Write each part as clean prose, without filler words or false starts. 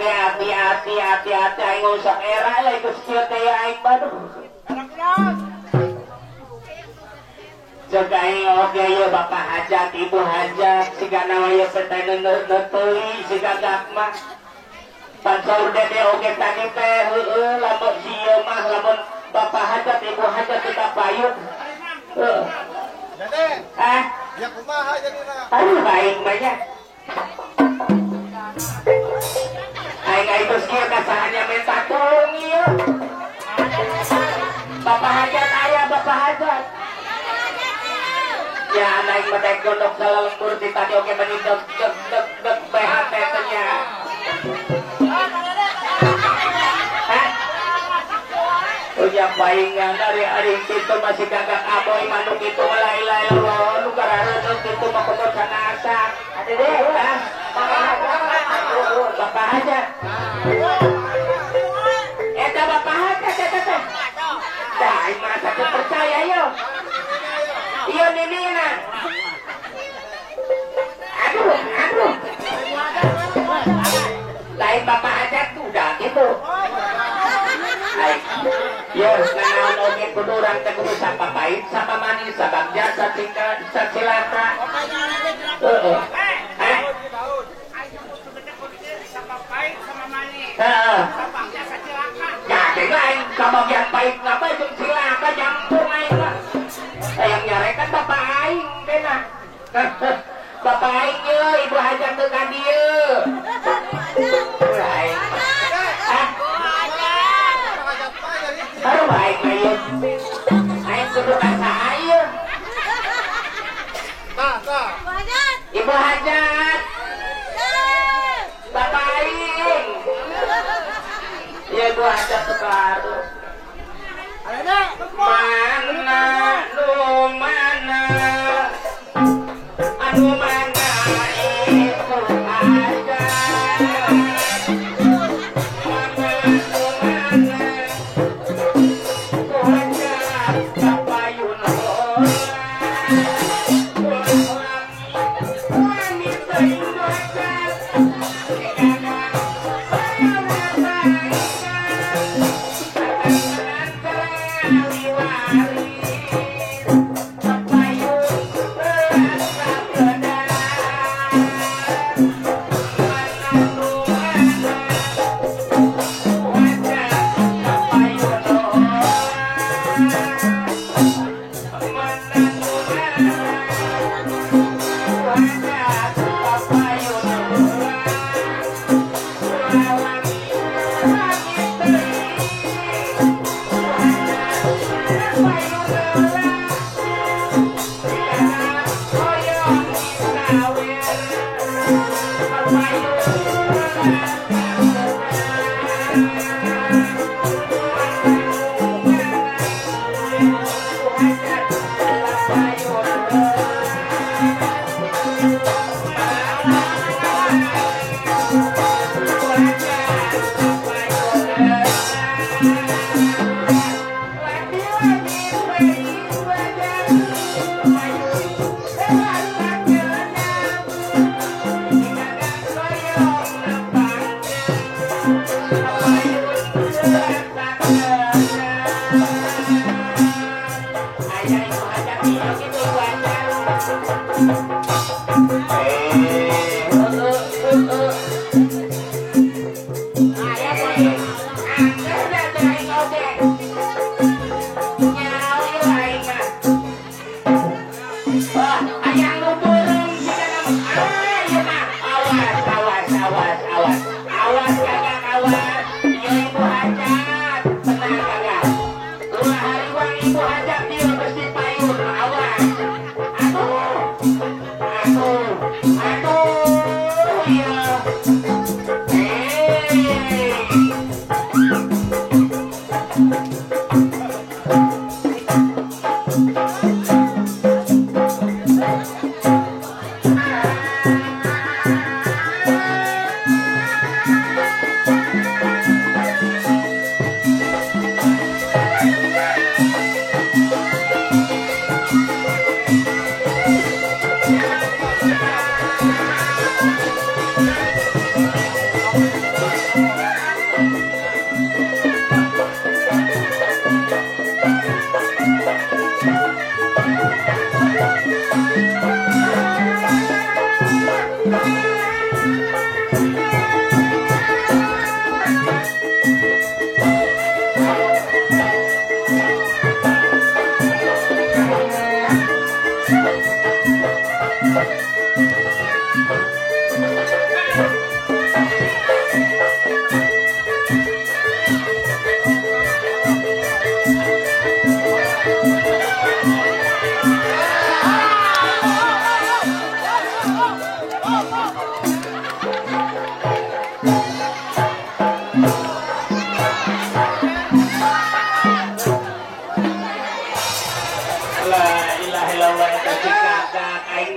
oge hati-hati hati-hati aing usah era lah geus kieu teh aing mah. Jaga aing oge ye bapak hajat ibu hajat sigana we teh neuteuy siga gak mah. Pan saur dede oge tadi teh heueuh lamun sieu mah lamun bapak hajat ibu hajat tetap payun. Heeh. Dede. Ah, ya kumaha jadina? Aduh aing mah nya. Aing aing geus kieu kasahannya minta tulung ieu. Bapak hajat aya bapak hajat. Ya aing mah dek gondok salalembur di tadi oge meni deg deg deg deg BHT teh nya. Hah? Uya paingan dari ari kitu masih gagak aboy manuk itu malai-lai lawan nu garareuneuh kitu mah komo sanasa. Ade deh, ah, bapak hajat. Eta bapak hajat eta teh. Dah aing merasa teu percaya yo. Ieu ninina. Aduh, aduh. Lain bapak hajat tuh udah gitu. Yo, nanaon oge kudu urang teh kudu sapa pahit, sapa manis, sabagja, sacingka, sacilaka. Heeh. Eh? Heeh. Ya, deui aing kabagian pahit ngapa jeung cilaka jampung aing mah. Hayang nyarekan bapak aing teh nah. Bapak aing ye, ibu hajat teu ka dieu. Aing. Ah. Aduh aing mah ieu. Aing kudu ka saha ieu? Tah, tah. Ibu hajat. Bapak aing. Ya ibu hajat sebaru. Mana nu mana? Anu mana ibu hajat? Mana nu mana? Ibu hajat kapayun heula. Wanita ibu hajat.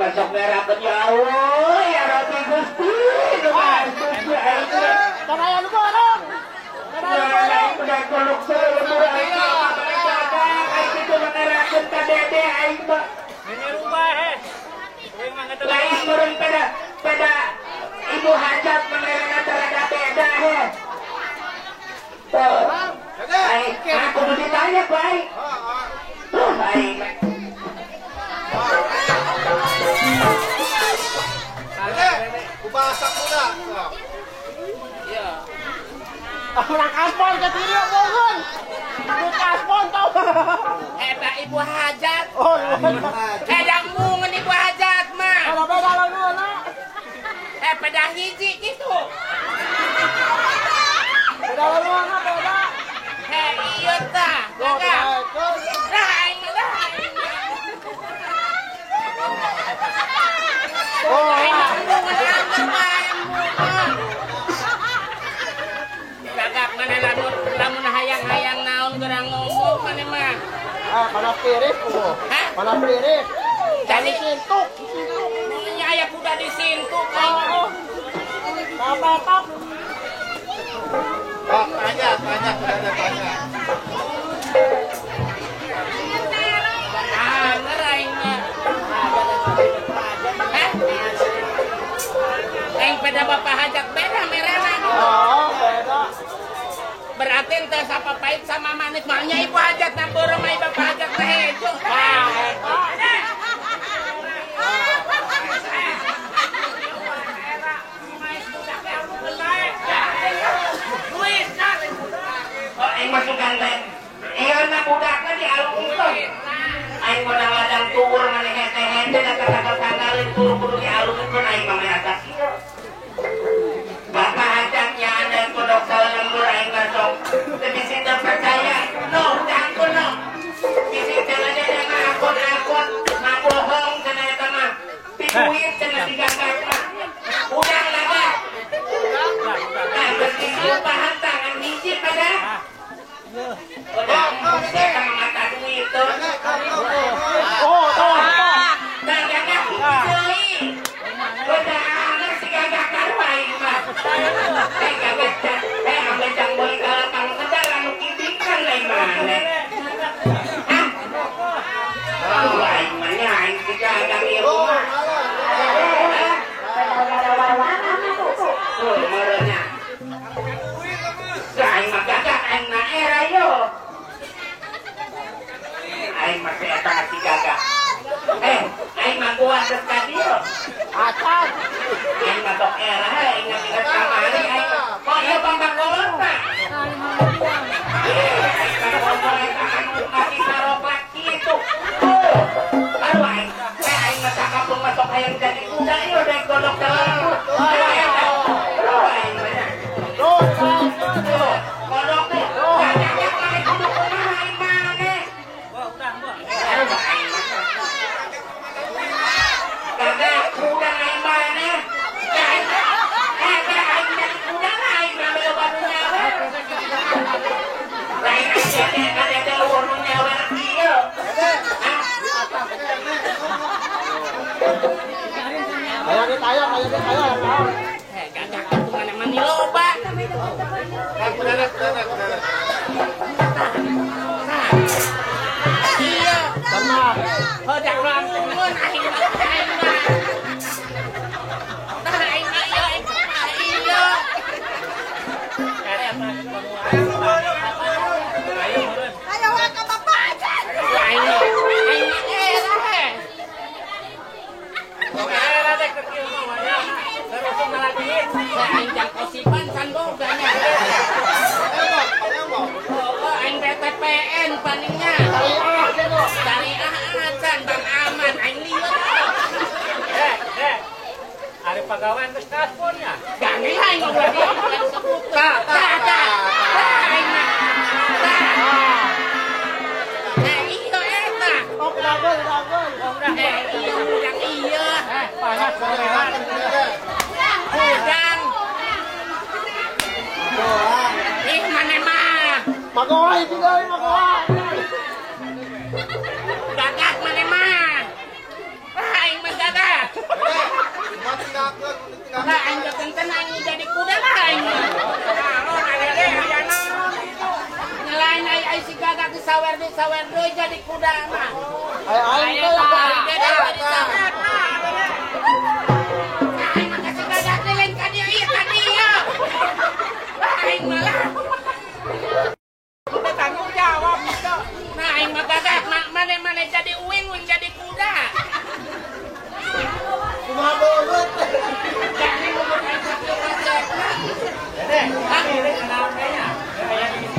masuk ngerakeun ya Allah ya Rabbi Gusti nu Gusti aing Kana nu gorong. Kana nu golok lembur aing aing kitu ngerakeun ka Dede aing mah. Ini rubah heh. Lain meureun pada ibu hajat menerana terhadap beda heh. Tuh. Aing aku ditanya ku aing. Tuh aing. Kubasak kuda. Iya. Orang kaspon ke diri mohon. Ku kaspon tau. Eta ibu hajat. Oh, jamungan ibu hajat mah. Kalau beda lagu na. Peda hiji gitu. Beda lagu na beda. Iya tah. Gagah. Lah aing lah. Oh, gagak mana lamun hayang-hayang naon gerang ngomong mana mah. Ah, mana piris oh. Hah? Mana piris? Jadi sintuk. Nya aya kuda disintuk. Oh. Apa-apa. Oh, tanya, tanya, tanya, tanya. Ah, ngeraing mah. Hah? Aing pada bapak hajat beda merana gitu. Oh, beda. Berarti ente sapa pahit sama manis. Maknya ibu hajat na borong ai bapak hajat teh hejo. Ah, eta. Oh, aing masukan teh. Ieu na budakna dialungkeun. Aing modal ladang tuur maneh hete-hete da tanggal-tanggalin tuur kudu dialungkeun aing mah merasa kieu. Bapak hajatnya ada kodok lembur aing masuk. Teu bisi teu percaya. No, cangkun no. Bisi teu ada mah akon-akon, mah bohong cenah eta mah. Piduit cenah digagak mah. Udah lah. Nah, geus disumpahan tangan hiji pada. Udah, setan mata duit tuh. Oh, tuh. Nah, gagak deui. Udah anger si gagak karu aing mah. Gagak ambe jang boli kalapang kedal anu kibingkan lain maneh. Hah? Aduh, aing mah nya aing si gagak ieu mah. Tuh, meureunnya. Aing mah gagak aing mah era yo. Aing mah si eta si gagak. Aing mah kuat geus ka dieu. Acan. Aing mah sok era aing mah geus kamari aing mah. Kok ieu pangkolot mah? Aing mah ngomong eta anu kaki saropat kitu. Aduh aing, aing mah sakapung mah sok hayang jadi kuda ieu daek godok dalam. Aduh aing mah. Kodok teh, gagak maneh kudu kumaha aing maneh. Aduh aing mah. Gagak kuda aing maneh. Aing jadi kuda aing mah loba nu nyawer. Lain aing jadi kada eueuh nu nyawer kieu. Hah? Aya di tayang, aya di tayang. Gagak atuh maneh mah loba. Iya. Tenang. Hodak lamun aing mah aing mah. Tah aing mah ieu aing mah ieu. Ayo ka bapak aja. Aing mah aing mah era heh. Era dek kieu mah ya. Terus lagi. Aing jang kosipan can boga nya. Oh, aing BTPN palingnya. Syariah acan Bang Aman aing liwet. Ari pagawean geus kasponnya. Gange aing ngobrol disebut. Tah tah tah. Aing mah. Tah. Iya eta. Oh, dagel dagel. Iya udang iya. Panas gorengan. Udang. Ih maneh mah. Magoa itu deui magoa. Gagak maneh mah. Aing mah gagak. Lah aing tenten aing jadi kuda lah aing. Naon adede aya naon kitu. Nyelain aing si gagak disawer deui jadi kuda mah. Aing teh lah. Dede jadi sawer. Aing mah si gagak teh lain ka dieu ieu ka dieu. Aing malah udah tanggung jawab gitu. Nah aing mah gagak mane-mane jadi uing uing jadi kuda. Kumaha beungeut. Jadi ngomong aing sakieu kacekna. Dede, ini kenal kayaknya.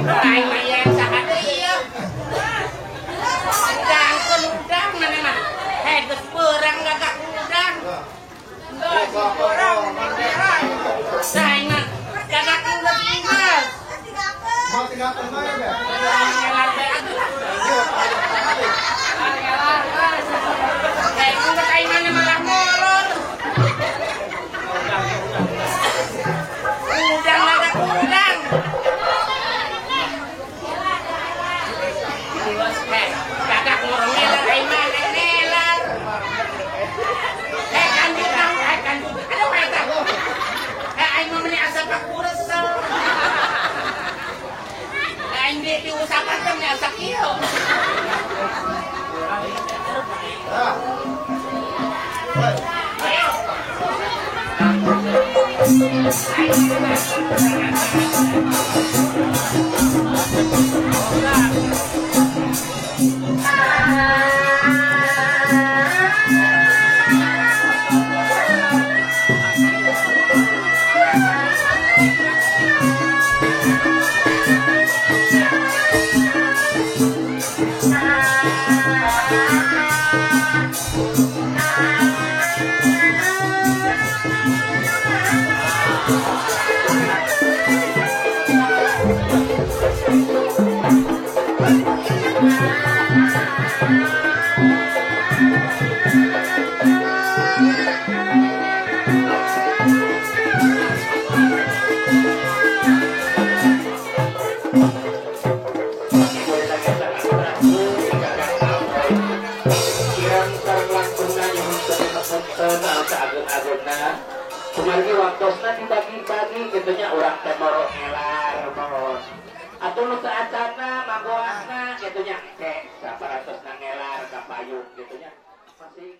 Aing mah yang saha deui ieu. Udangkeun udang maneh mah. Heh geus beurang gagak udang. Geus beurang merah. Nah aing mah gagak udang geus. Mau tinggalkan mana ya? Ngelar teh atuh lah. Ngelar. Heh geus aing mah malah molor. Udang gagak udang. Heh, gagak ngorong ngelar aing mah ngelar. Heh kanjut naon eh kanjut. Aduh eta. Heh aing mah meuni asa pakuresel. Aing di diusapan teh meuni asa kieu. Kumargi waktosna dibagi-bagi gitunya urang teh moro ngelar mohon. Atuh nu teu acana magoasna gitunya ke saparantosna ngelar ka payung gitunya. Masih